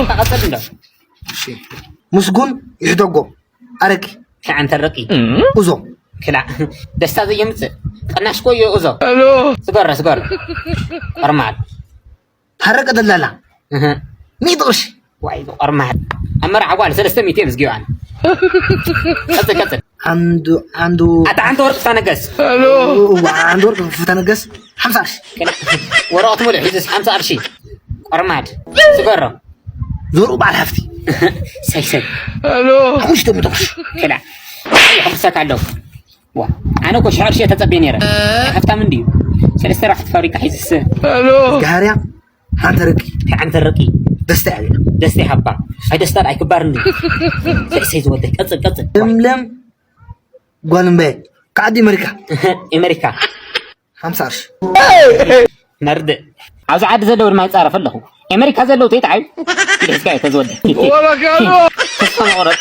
ተቐጽል እንዶ። ምስጉን ይሕደጎ ኣረቂ ከዓንተ ረቂ እዞ ክላ ደስታ ዘየምጽእ ጥናሽ ኮዮ እዞ ስገረ ስገረ ቆርማል ታረቀ ደላላ እህ ሚእቲ ቅርሺ ዋይ ቆርማል ኣብ መርዓ ጓል ሰለስተ ሚእቲ እዮም ዝጊባን ቀጽል ቀጽል ዓንዱ ዓንዱ ኣታ ሓንቲ ወርቂ ተነገስ ዓንዱ ወርቂ ፍታ ነገስ ሓምሳ ቅርሺ ወረቐት ሙሉእ ሒዝስ ሓምሳ ቅርሺ ቆርማድ ስገሮ ዞርኡ በዓል ሃፍቲ ሰይሰይ ሓሙሽተ ሚእቲ ቅርሺ ክላ ይሕጉሰካ ኣለዉ ዋ ኣነ እኮ ሽሕ ቅርሺ እየ ተጸብየ ነይረ ሃፍታም እንድዩ ሰለስተ ኣርባዕተ ፋብሪካ ሒዝስ ጋህርያ ሓንቲ ርቂ ከዓንተ ረቂ ደስታ ያለ ደስታ ይሃባ ኣይ ደስታ ኣይክባር እንዲ ሰይሰይ ዝወደይ ቀጽል ቀጽል ለምለም ጓል እምበየ ከዓዲ ኣመሪካ ኣሜሪካ ሓምሳ ቅርሺ መርድእ ኣብዚ ዓዲ ዘለዉ ድማ ይጻረፍ ኣለኹ ኣሜሪካ ዘለዉ ተይትዓዩ ኢልሕዝካ እዩ ተዝወደ ተስፋ መቑረጥ